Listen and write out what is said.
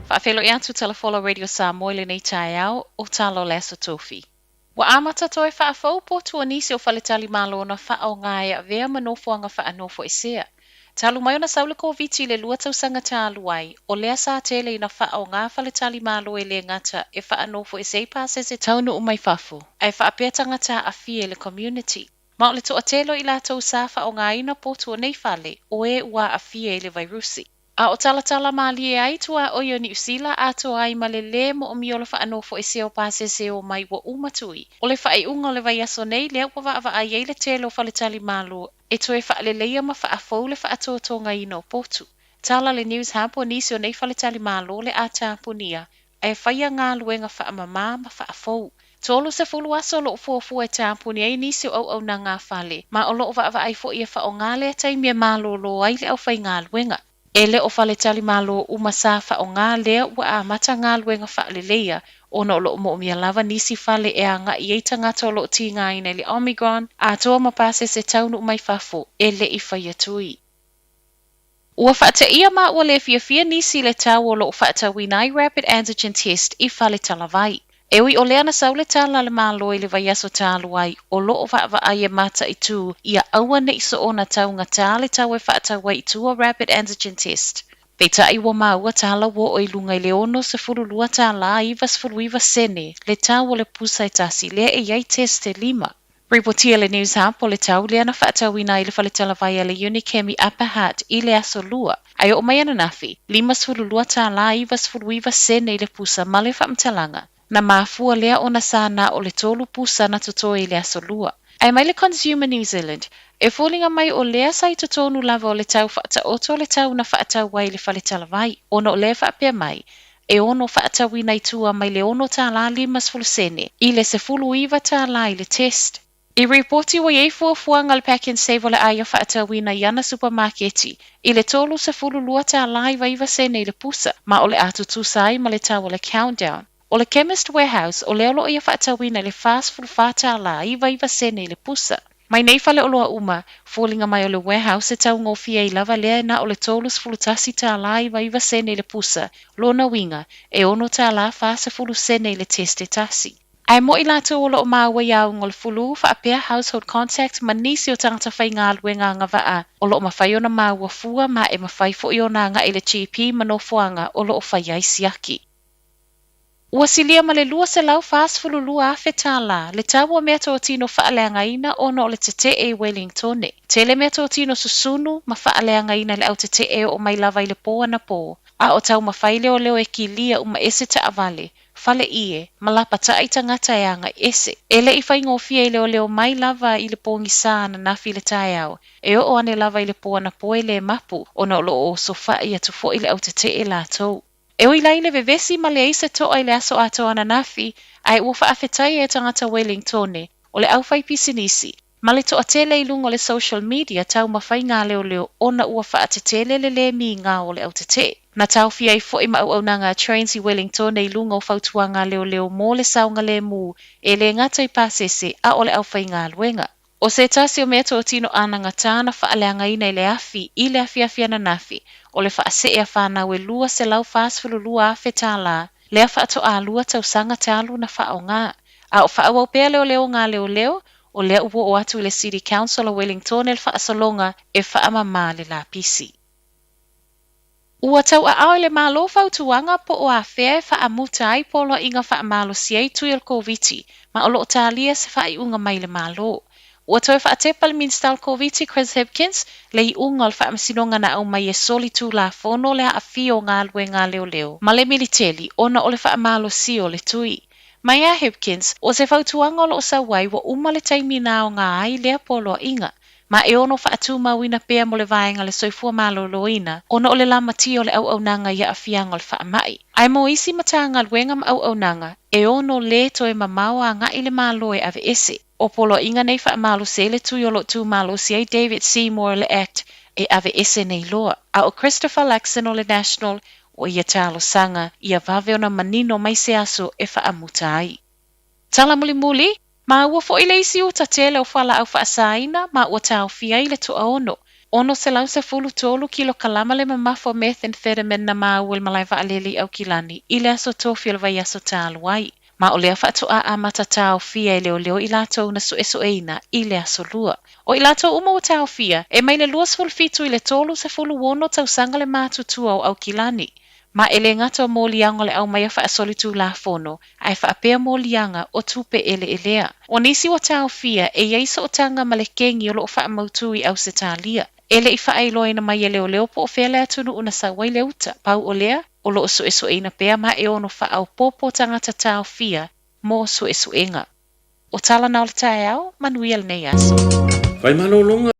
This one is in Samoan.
Faafeiloai atu Tala Folau Radio Samoa i lenei taeao, o tala o le Aso Tofi. Ua amata toe faafou potu o nisi o faletalimalo na faaaoga e avea ma nofoaga faanofoesea. Talu mai ona sau le Koviti i le 2 tausaga talu ai, o lea sa tele ina faaaoga faletalimalo e le gata e faanofoese ai pasese taunuu mai fafo, ae faapea tagata aafia i le community. Ma o le toatele o i latou sa faaaogaina potu o nei fale, o e ua aafia i le vairusi. A o talatala malie ai tuaoi o Niu Sila atoa ai ma le lē moomia o le faanofoesea o pasese e omai ua uma tui. O le faaiuga o le vaiaso nei lea ua vaavaai ai le tele o faletalimalo e toe faaleleia ma faafou le faatotogaina o potu. Tala le Newshub o nisi o nei faletalimalo o le a tapunia ae faia galuega faamamā ma faafou. 30 aso o loo fuafua e tapunia ai nisi o auaunaga a fale, ma o loo vaavaai foi e faaaoga lea taimi e malōlō ai le aufaigaluega. E le o faletalimalo uma sa faaaoga lea ua amata galuega faaleleia ona o loo moomia lava nisi fale e agai ai tagata o loo tigaina i le Omicron atoa ma pasese taunuu mai fafo e le i faia tui. Ua faateia ma ua le fiafia nisi i le tau o loo faatauina ai rapid antigen test i faletalavai. E ui o lea na sau le tala a le Malo i le vaiaso talu ai, o loo vaavaai e mataitū ia aua nei soona taugatā le tau e faatau ai i tua rapid antigen test. Peitai ua maua tala ua oo i luga i le $62.99 le tau o le pusa e tasi lea e i ai test e lima. Ripotia le Newshub o le tau lea na faatauina ai i le faletalavai a le Unichem i Upper Hutt i le Aso Lua, ae oo mai ananafi, $52.99 i le pusa ma le faamatalaga. Na mafua lea ona sa na o le tolu pusa na totoe i le Aso Lua. Ae mai le Consumer New Zealand, e foliga mai o lea sa i totonu lava o le tau faataoto le tau na faatau ai i le faletalavai, ona o lea e faapea mai, e ono faatauina i tua mai le $6.50 i le $19 i le test. I ripoti ua i ai fuafuaga a le Pak'nSave o le a ia faatauina i ana supamaketi i le $32.99 i le pusa, ma o le a tutusa ai ma le tau o le Countdown. O le Chemist Warehouse, o lea o loo ia faatauina i le $44.99 i le pusa. Mai nei faleoloa uma, foliga mai o le Warehouse e taugofie ai lava lea e na o le $31.99 i le pusa, lona uiga, e $6.40 i le test e tasi. Ae mo i latou o loo maua i auga o le flu faapea household contact ma nisi o tagata faigaluega agavaa o loo mafai ona maua fua ma e mafai foi ona agai i le GP ma nofoaga o loo faia ai siaki. Ua silia ma le $242,000 le tau o meatotino faaleagaina ona o le tetee i Wellingtone. Tele meatotino susunu ma faaleagaina e le au tetee e oo mai lava i le po anapō, a o taumafai leoleo e kilia uma ese taavale, fale ie, ma lapatai tagata e agai ese. E le i faigofie i leoleo mai lava i le pogisa ananafi i le taeao, e oo ane lava i le po anapō e le mapu ona o loo osofai atu foi le au tetee latou. E ui la i le vevesi ma leai se toa i le aso atoa ananafi, ae ua faafetaia e tagata Wellingtone, o le aufaipisinisi, ma le toatele i luga o le social media taumafai ngā leoleo ona ua faatetele le lē migao o le au tetee. Na taofia ai foi ma auaunaga a Trains i Wellingtone i luga o fautuaga a leoleo mo le saogalēmū e le gata i pasese a o le aufaigaluega. O se tasi o meatotino anagatā na faaleagaina i le afi i le afiafi ananafi, o le faasee a fanau e $242,000, lea faatoa lua tausaga talu na faaaoga. A o faaauau pea leoleoga a leoleo, o lea ua oo atu i le City Council o Wellingtone le faasologa e faamamā le lapisi. Ua tauaao e le Malo fautuaga po o afea e faamuta ai poloaiga faamalosi ai tui o le Koviti, ma o loo talia se faaiuga mai le Malo. Ua toe faatepa le Minisita o le Koviti Chris Hipkins le iuga o le faamasinoga na aumai e soli tulafono le aafia o galuega a leoleo ma le militeli ona o le faamalosia o le tui. Mai a Hipkins, o se fautuaga o loo sau ai ua uma le taimi na aoga ai lea poloaiga, ma e ono faatumauina pea mo le vaega o le soifua maloloina ona o le lamatia o le auaunaga i aafiaga o le faamai. Ae mo isi Matagaluega ma auaunaga, e ono lē toe mamao agai le Malo e aveese. O poloaiga nei faamalosi ai le tui o loo tumalosi ai David Seymour le Act e aveese nei loa. A o Christopher Luxon o le National, o ia talosaga ia vave ona manino mai se aso e faamuta ai. Tala mulimuli, Maua foi le isi uta tele o fualaau faasaina ma ua taofia ai le toaono. 613 kilokalama le mamafa o methamphetamine na maua i le malae vaalele i Aukilani i le Aso Tofi o le vaiaso talu ai. Ma o lea faatoa amata taofia e leoleo i latou na suesueina i le Aso Lua. O i latou uma ua taofia, e mai le 27 i le 36 tausaga le matutua o Aukilani. Ma e le gata o moliaga o le aumaia faasolitulafono, ae faapea moliaga o tupe eleelea. O nisi ua taofia e i ai sootaga ma le kengi o lo o faamautu i Ausetalia. E le i faailoaina mai e leoleo po o fea le atunuu na sau ai le uta. Pau o lea, o lo o suesueina pea ma e ono faaopoopo tagata taofia mo suesuega. O tala na o le taeao, manuia lenei aso. Fai malologa.